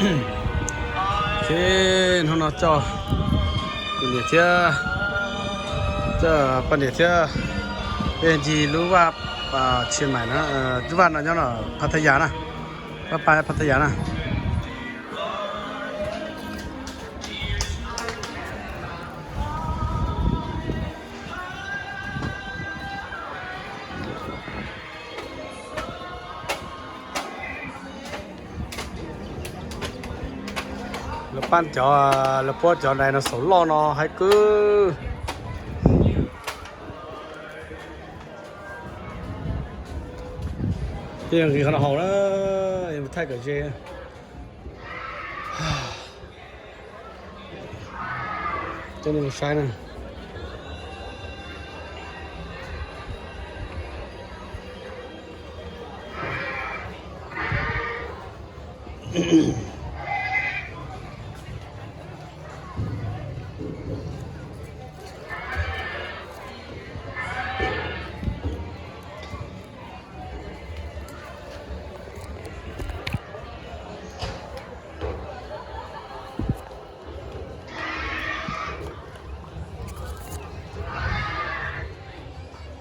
Ok, hnub no coj kuv niam thiab, coj poj niam thiab peb ncig lub vaj Chiang Mai na, lub vaj no nyob no Pattaya na, vaj pa Pattaya na. Lawv pab cov, lawv puab cov dinosaur loj no haib kawg. Tej nqis qhov no haus na, thaij kom ze. Coj nej mus saib na.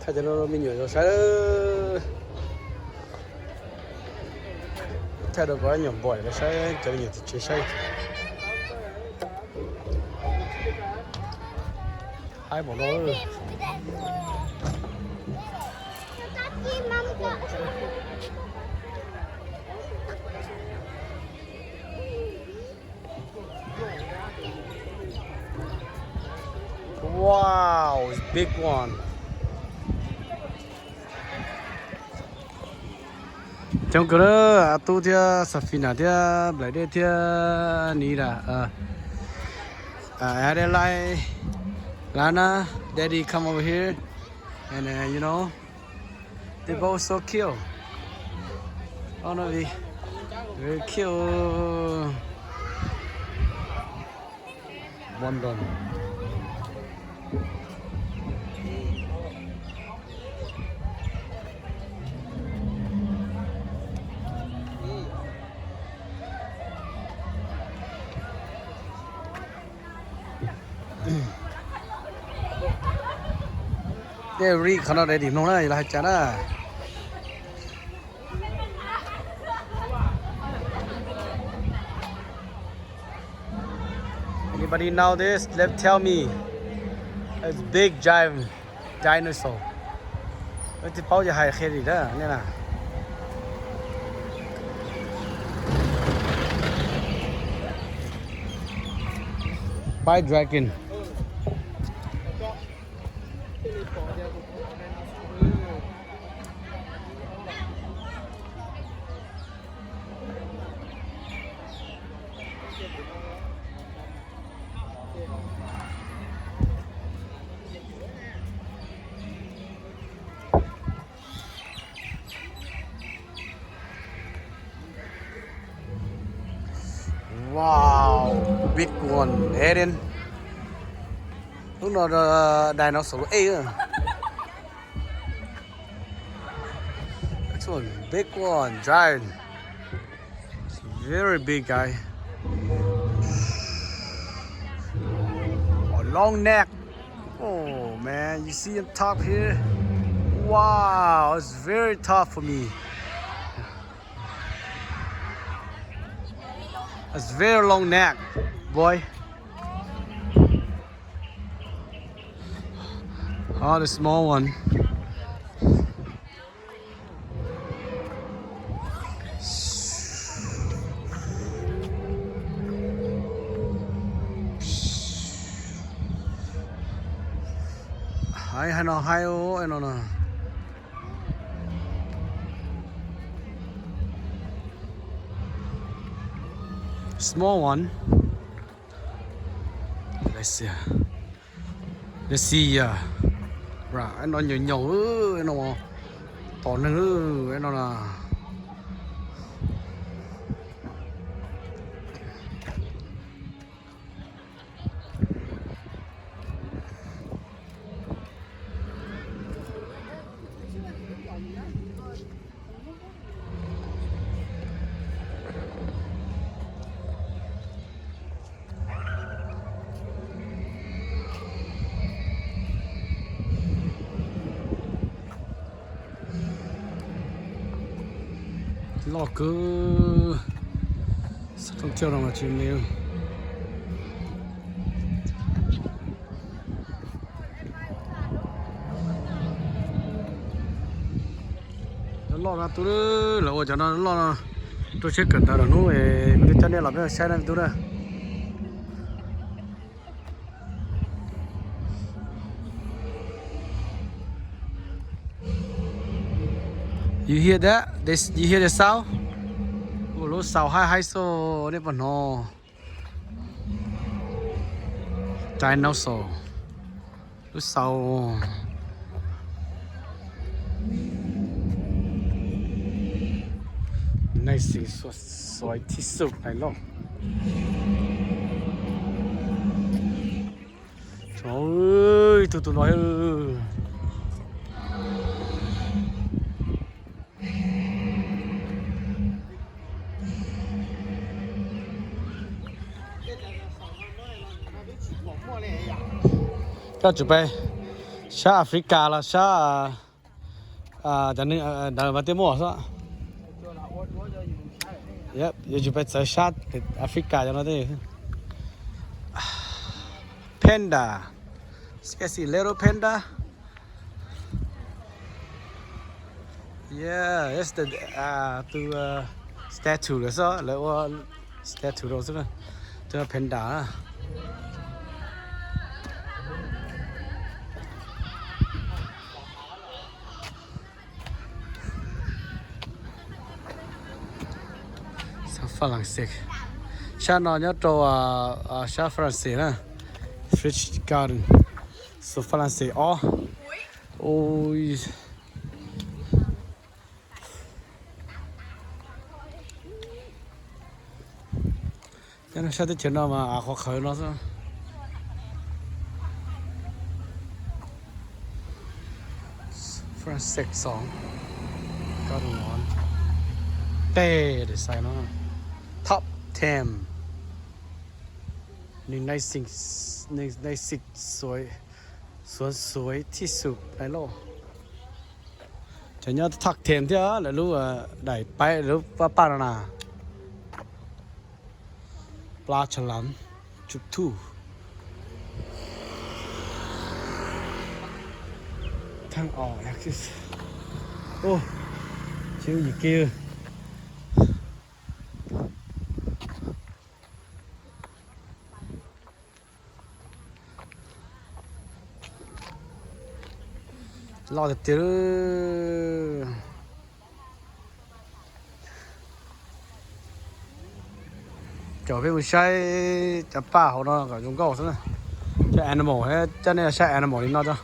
Thaij cov me nyuam saib, thaij rau cov me nyuam npog saib, cov me nyuam tim tsev saib. Haib npaum no. Wow, it's big one. Coob kawg na, Ab Tub thiab Safina thiab Nplaim Dej thiab Nira, Adelaide, Lana, Daddy come over here, and uh, you know, they both so cute. Oh no, very cute. London. Tej ris qhov no dai dim mloog na, yog lawv hais cas na. Anybody know this? Let tell me. It's big giant dinosaur. Wb tsis paub yog hais qhia li na nej na. White dragon. Wow, big one, Eden. Lub no dinosaur lub ej. This one, big one, giant. It's very big, guy. Oh, long neck. Oh man, you see him top here? Wow, it's very tough for me. It's very long neck, boy. Oh, the small one. Haib, haib no haib no na. Small one. Let's see. Let's see. Ib no nyaum nyaum, ib no tom neeg, ib no na. Loj kawg, xab thoob thiaj no mas tsis me. Loj no tub, lawv ua cov no loj no rau siab kawm ntawv lawm hnub es kuv twb coj nej los peb saib na tub na. You hear that? They, you hear the sound? Ua lub xaus haib haib xwb, nej puas hnov? Dinosaur. Lub xaus. Nice, xuav thib xub hais loj. Ib tug tus no. Koj tsum pais sab Africa los sab, cov neeg ntawd mas twb muaj xwb. Yuav tsum pais txawv sab Africa cov no thiab. Panda, sketchy little panda. Yeah, it's the, tus statue lawm xwb, lawv ua statue rau xwb, tus panda na. Sab Fab Laj Xes, sab no nyob rau sab Fab Laj Xes na, French Garden, xu Fab Laj Xes ob. Nyob sab teb chaws no mas av qhuav qhawv no xwb. France six song, Garden one, tej design no, top ten, nws nice, nice, xuav xuav thib xub hais loj. Cov nyob top ten thiab lawv lub daim paib lub paj paj no na. Pla tsha lam, tsum thuj, thaj os, tsis yim kiv. Loj tiag tiag. Cov peb mus saib cov paj hauv no kom zoo nkauj xwb na. Cov animal, coj nej saib animal li no tso.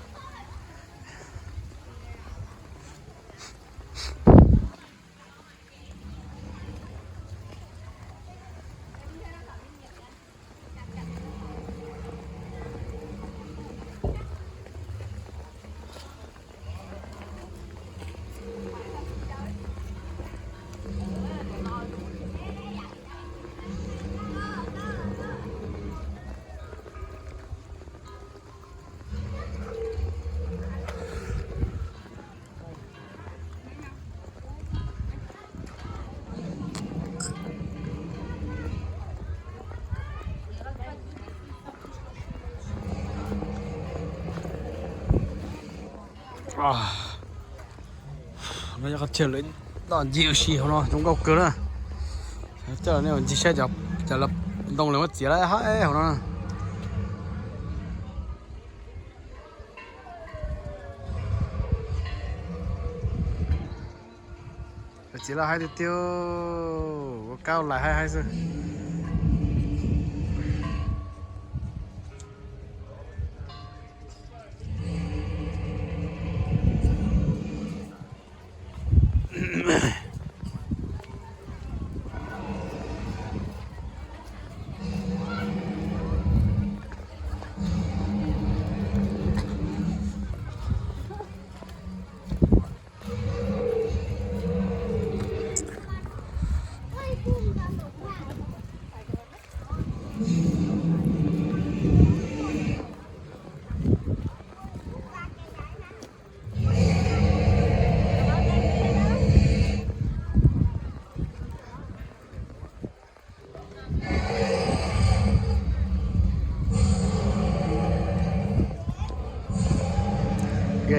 No yog qhov chaw lawv noj ncig ua si hauv no zoo nkauj kawg na. Coj nej mus ncig saib cov ntoo lawv muab txiav lawm hauv no. Txiav lawm haib tiag tiag, ua kab lais haib haib xwb.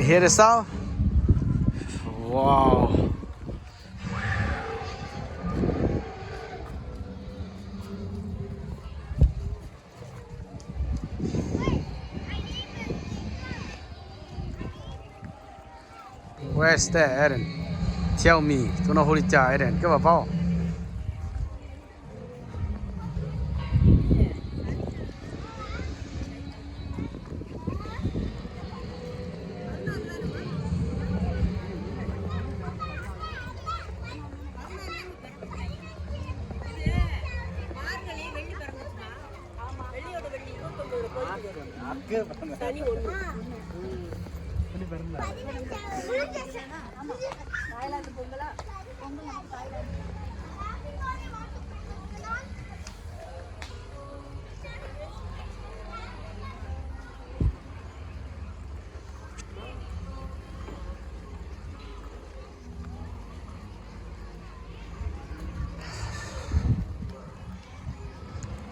Hear the sound? Wow. Where's that, Eden? Tell me, tus no hu li cas, Eden, koj puas paub?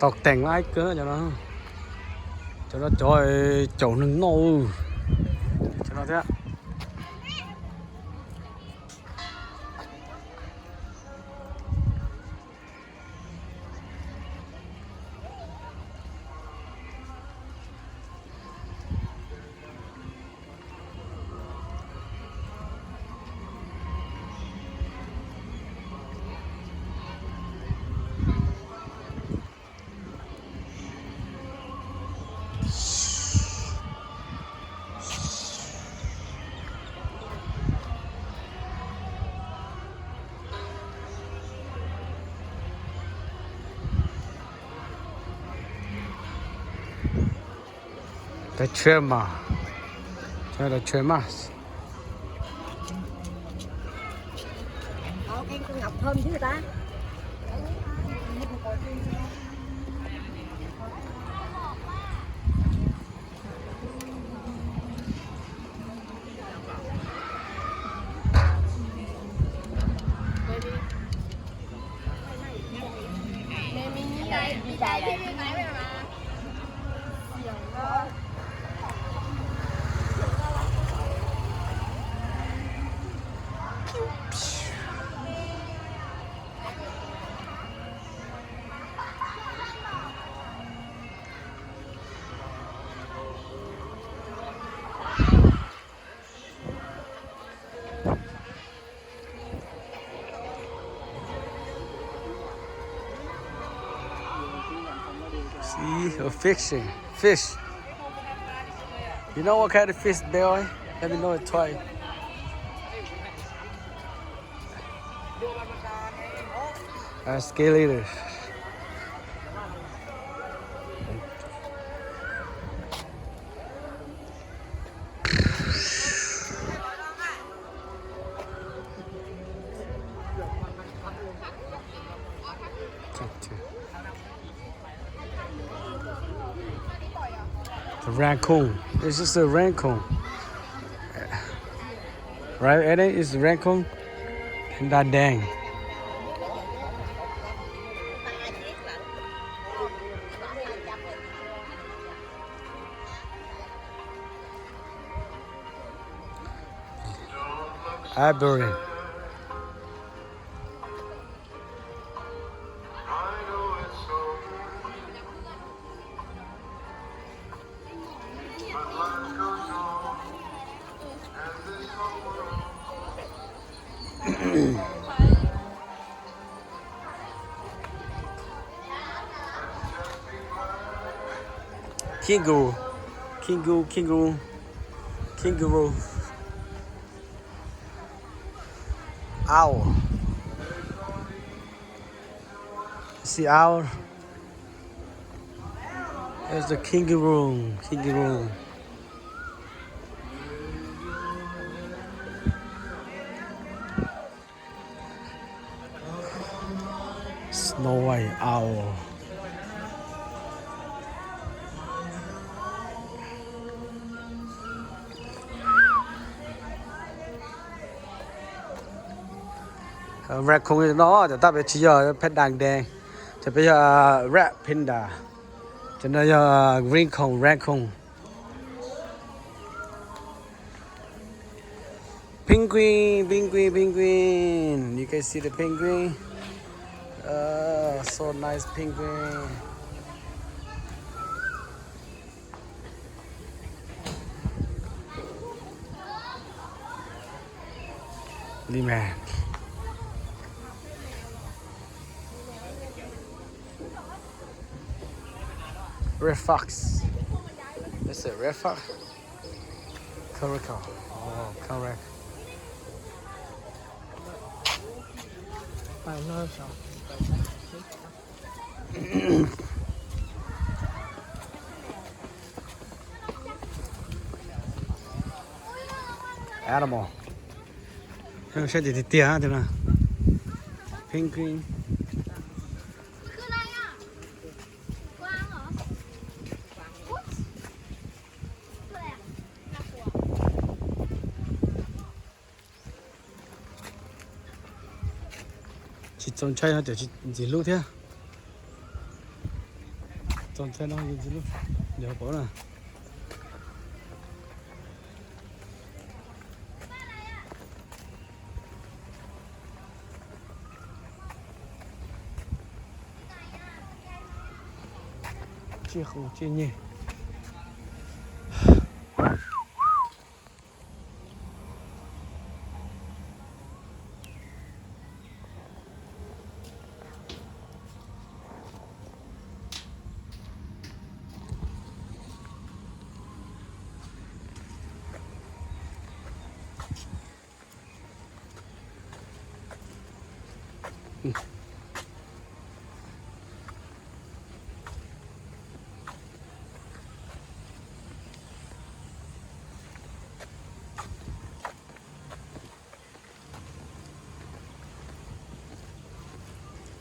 Tau teem lab kawg cov no. Cov no cov caum neeg noj cov no thiab. Tawv tshuaj mas, tawv tshuaj mas. See, a fishing fish. You know what kind of fish, boy? Let me know it twice. Alligator. The raccoon. This is a raccoon. Right, Eddie? It's a raccoon. Panda dang. Ivory. Kangaroo, kangaroo, kangaroo, kangaroo. Owl. See owl? There's the kangaroo, kangaroo. Snow white owl. Raccoon no cov tab peb tsis yog panda dang, cov peb yog red panda, cov no yog raccoon, raccoon. Penguin, penguin, penguin. You can see the penguin. Uh, so nice penguin. Li me. Red fox. Is it red fox? Caracal. Oh, correct. Animal. Saib tiag tiag tiag no. Penguin. Tsis txaus ntshai no tias tsis ntxim hlub thiab. Txaus ntshai no ntxim hlub. Yog pom na. Tsiaj qus tsiaj nyeg.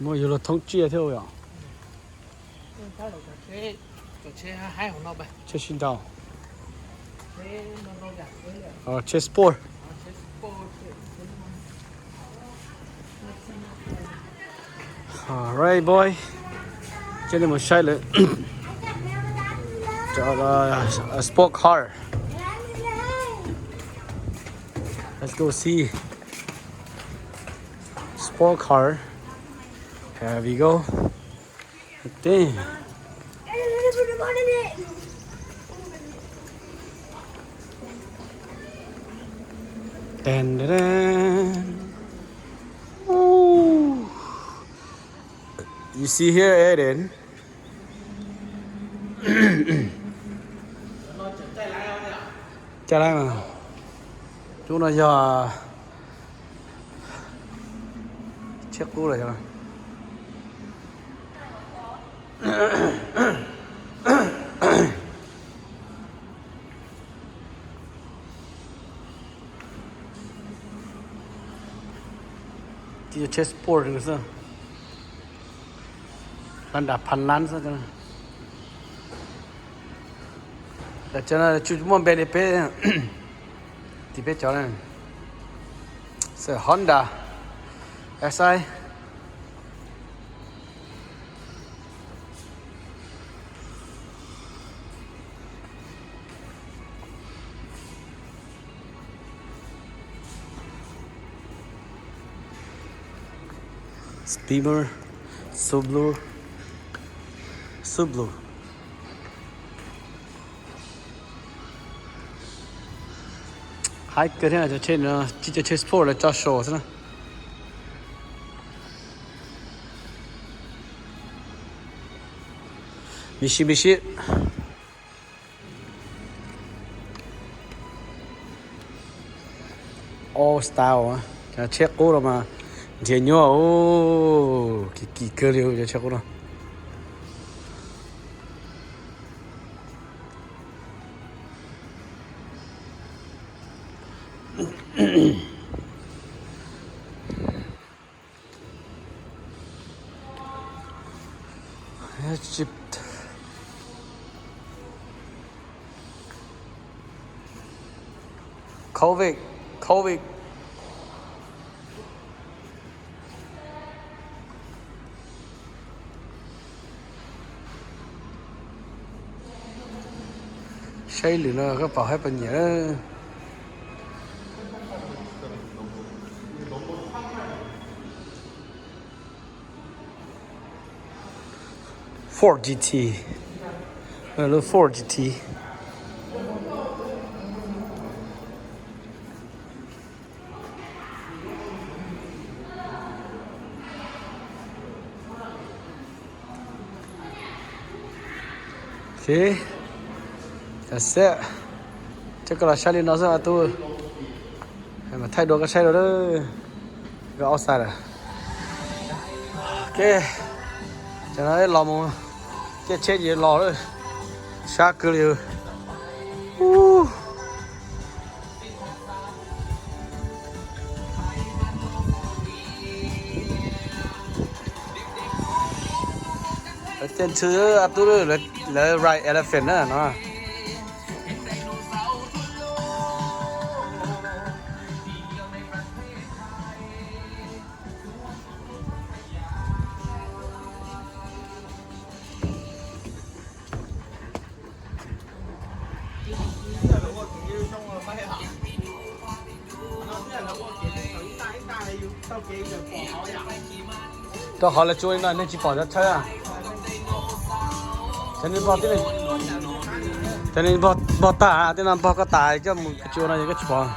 Muaj yug los thoob tsiaj thiab yom. Tsheb sib nraus. Tsheb sport. Alright, boy. Coj nej mus saib lawm. Sport car. Let's go see. Sport car. Here we go. Damn. Dun, dun, dun. Ooh. You see here, Aiden? Caj lab mas. Cov no yog tsheb qub lawm. Tib cov tsheb sport xwb. Lab nram phav lab xwb. Cov no tsis muaj npe li peb, tim peb cov na. Xav Honda, S I. Steamer, Subaru, Subaru. Haib kawg thiab, cov tsheb no tsis cov tsheb sport los tso saum xwb na. Mitsubishi. Old style, cov tsheb qub los mas nrhiav nyuaj, kim kim kawg li cov tsheb qub no. Covid, Covid. Saib lwm no koj pom haib pas nyiam lawm. Ford G T, lub Ford G T. Ok, xav xeb, coj koj los saib li no xwb tub. Mas thaij dua koj saib dua, koj outside lawm. Ok, cov no los mus caij tsheb ces los lawm, sab kawg li. Lawv caij nthwv, a tub, lawv ride elephant na no. Rau qhov lawv tsuas li no nej tsis pom cov tshawb. Cov no npog tag, tej no npog koj tas coj mus tsuas no ces koj tsis pom.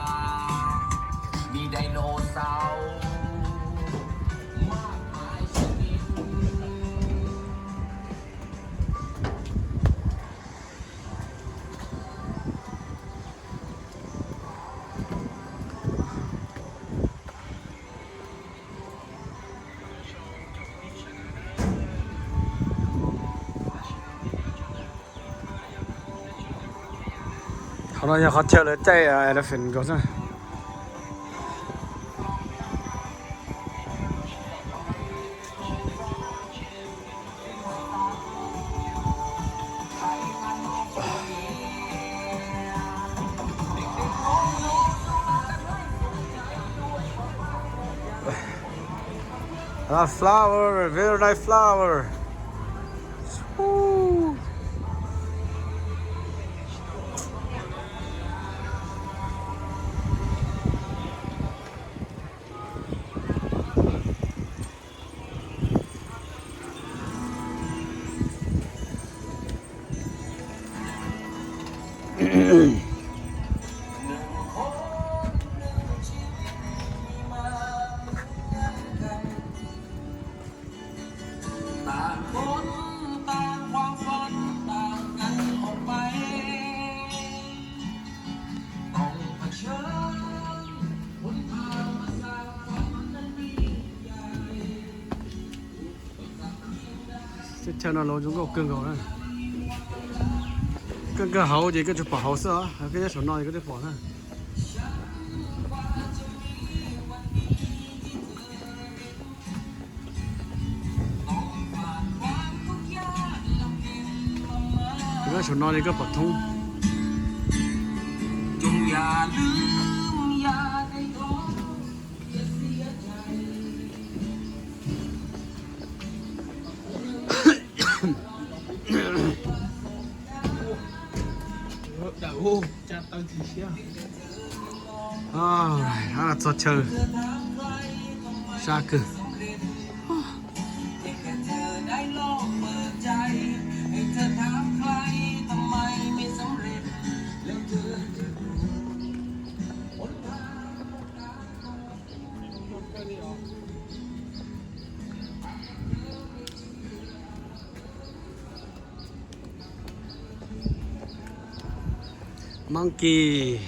Qhov no yog qhov chaw lawv caij elephant nkaus xwb. A lot of flower, very nice flower. Woo. Teb chaws no lawv zoo nkauj kawg nkaus na. Koj nkag hauv ces koj tsuas pom hauv xwb os, koj nyob saum no ces koj twb pom na. Koj nyob saum no ces koj pom thoob. Txog chaw sab kawg. Monkey.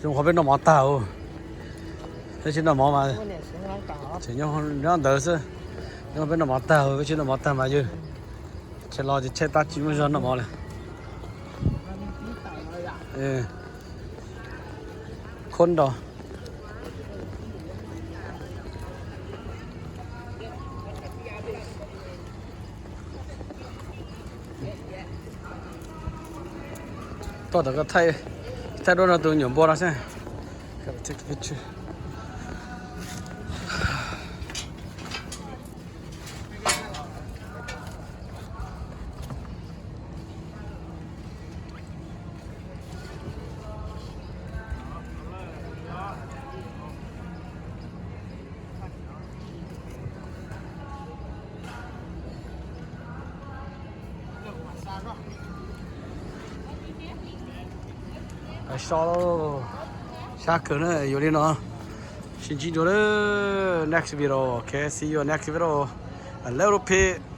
Zoo qhov peb noj mov tag. Peb tsis noj mov mas tseem nyob ntawd xwb. Zoo qhov peb noj mov tag, peb tsis noj mov tag mas yog tsam los ces tshaib plab tsis muaj zog noj mov lawm. Khoob nrog. Koj tau koj thaij, thaij duab rau tus nyuam npua no xwb. Take a picture. So, sab kawg na, yuav li no. Sib ntsib dua lawm next video. Okay, see you next video. A little bit.